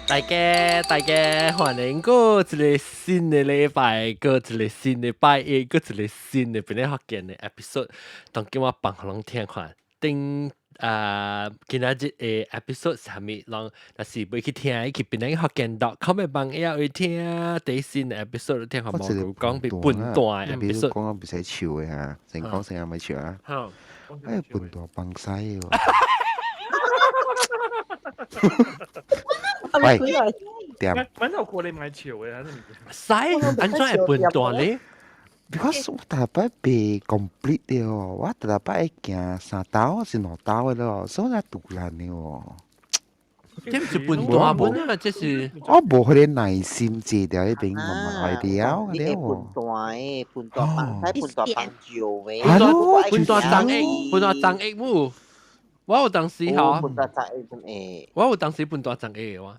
大家大家歡迎過一个新的禮拜，過一个新的拜一，過一个新的邊咧福建的 episode，當今我放予攏聽看。頂啊，今仔日的 episode 啥物，人若是欲去聽，去邊咧福建 .com 的網頁會聽最新的 episode，聽下無講比笨蛋的 episode。講講袂使笑的哈，成講成日咪笑啊。好，哎，笨蛋放屎喎！喂，點？揾頭過你買潮嘅，屎，按怎會笨蛋咧？ Because 我逐擺袂 complete 的哦，我逐擺會行三兜是兩兜的咯，所以我獨懶的哦。這毋是笨蛋本啊，這是我無彼個耐心坐佇彼邊慢慢來了你會笨蛋的，笨蛋放屎，笨蛋放尿的。係咯，笨蛋長液，笨蛋長液母。我有當時吼，笨蛋長液會。我有當時笨蛋長液的我。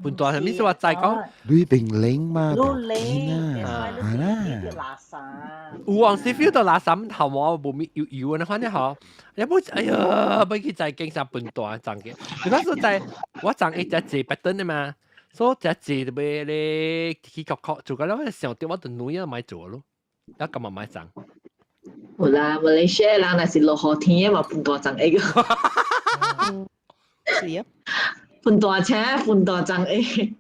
笨蛋係咩意思？話再講，你並拎嘛，你拎，啊係啦，垃圾。有陣時 feel 到垃圾頭毛無咪油油的，反正吼，你冇哎呀，欲去再經啥笨蛋長嘅。你講說在我長一隻坐白燈的嘛，所以隻坐就欲咧去國國做個了，我想到我就女啊買做咯，一今日買長。有啦，馬來西亞人若是落雨天的嘛，笨蛋長液。是啊。笨大車，笨大長液。